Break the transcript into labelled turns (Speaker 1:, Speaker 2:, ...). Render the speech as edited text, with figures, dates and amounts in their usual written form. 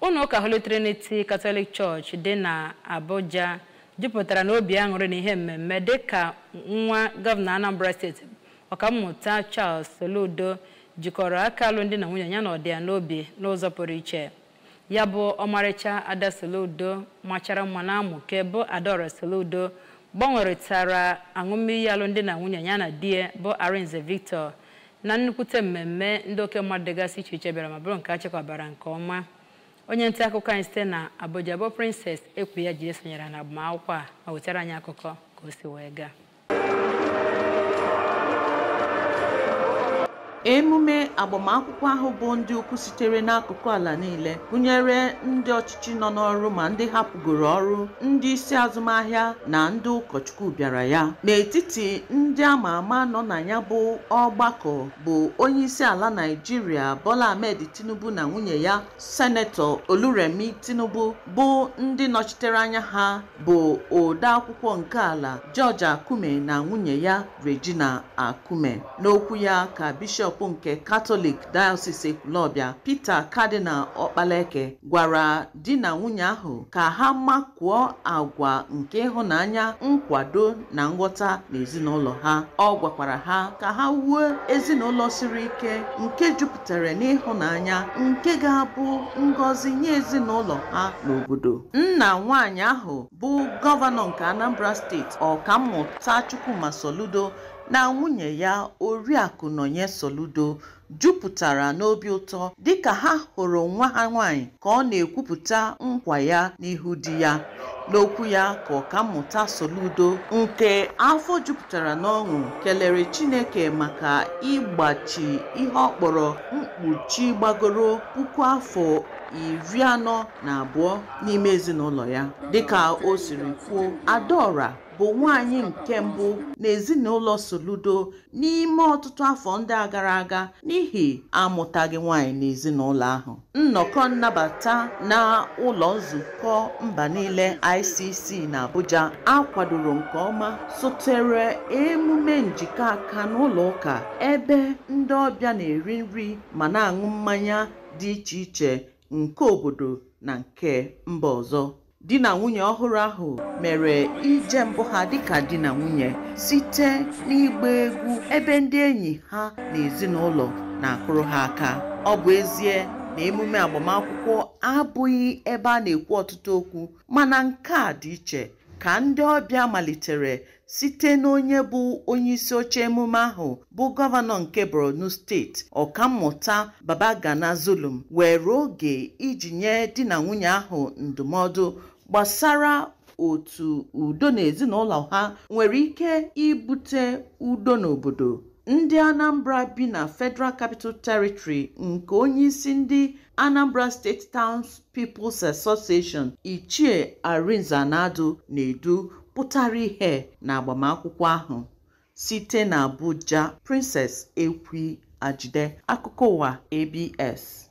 Speaker 1: Ụlọ ụka Holy Trinity Catholic Church dị na Abuja jupụtara n'obi aṅụrị na ihe mmemme dịka nwa gọvanọ Anambra Steeti Ọkammụta Charles Soludo jikọrọ aka alụmdi na nwunye ya na ọdịya n'obi n'ụzọ pụrụ iche. Ya bụ ọmarịcha Ada Soludo machara mma na amụke bụ Adaora Soludo gbanwerịtara aṅụmiyi alụmdi na nwunye ya na di ya bụ Arinze Victor na nnukwute mmemme ndị oke mmadụ dịgasị iche iche bịara ma bụrụ nke a chekwabara nke ọma. Onye nta akụkọ anyị site na Abuja bụ Princess Ekwuya ji esonyere na agbamakwụkwọ a ma wetara anyị akụkọ ka o si wee gaa.
Speaker 2: Emume agbamakwụkwọ ahụ bụ ndị ukwu sitere n'akụkụ ala niile, gụnyere ndị ọchịchị nọ n'ọrụ ma ndị hapụgoro ọrụ, ndị isi azụmahịa na ndị ụkọchukwu bịara ya. N'etiti ndị ama ama nọ na ya bụ ọgbakọ bụ onye isi ala Naịjirịa Bola Ahmed Tinubu na nwunye ya Senetọ Oluremi Tinubu bụ ndị nọchitere anya ha bụ ode akwụkwọ nke ala George Akume na nwunye ya Regina Akume. N'okwu ya ka Bishọp nke Catholic Diocese Ekwulobia Peter Cardinal Okpaleke gwara di na nwunye ahụ ka ha makụọ agwa nke ịhụnanya, nkwado na nghọta n'ezinụlọ ha. Ọ gwakwara ha ka ha wuo ezinụlọ siri ike nke jupụtara n'ịhụnanya nke ga-abụ ngọzi nye ezinụlọ ha n'obodo. Nna nwaanyị ahụ bụ gọvanọ nke Anambra Steeti Ọkammụta Chukwuma Soludo na nwunye ya Oriakụ Nonye Soludo jupụtara n'obi ụtọ dịka ha hụrụ nwa ha nwaanyị ka ọ na-ekwupụta nkwa ya n'ihu di ya. N'okwu ya ka Ọkammụta Soludo nke afọ jupụtara n'ọṅụ kelere Chineke maka ịgbachi ihe ọ kpọrọ mkpuchi gbagoro 42,000 n'ime ezinụlọ ya. Dịka o siri kwuo, Adaora bụ nwaanyị nke mbụ n'ezinụlọ Soludo n'ime ọtụtụ afọ ndị a gara aga n'ihi amụtaghị nwaanyị n'ezinụlọ ahụ. Nnọkọ nnabata na ụlọ nzukọ mba niile ICC na Abuja akwadoro nke ọma sotere emume njikọ aka n'ụlọ ụka ebe ndị ọbịa na-eri nri ma na-aṅụ mmanya dị iche iche nke obodo na nke mba ọzọ. Di na nwunye ọhụrụ ahụ mere ije mbụ ha dịka di na nwunye site n'ịgba egwu ebe ndị enyi ha na ezinụlọ na-akụrụ ha aka. Ọ bụ ezie na emume agbamakwụkwọ abụghị ebe a na-ekwu ọtụtụ okwu, mana nke a dị iche ka ndị ọbịa malitere site n'onye bụ onye isi oche emume ahụ bụ gọvanọ nke Borno Steeti Ọkammụta Babagana Zulum were oge iji nye di na nwunye ahụ ndụmọdụ gbasara otu udo na ezinụlọ ha nwere ike ibute udo n'obodo. Ndị Anambra bi na Federal Capital Territory nke onyeisi ndị Anambra State Towns People's Association Ichie Arinze Anadu na-edu pụtara ihe na agbamakwụkwọ ahụ. Site na Abuja, Princess Ekwi Ajide, akụkọ ụwa ABS.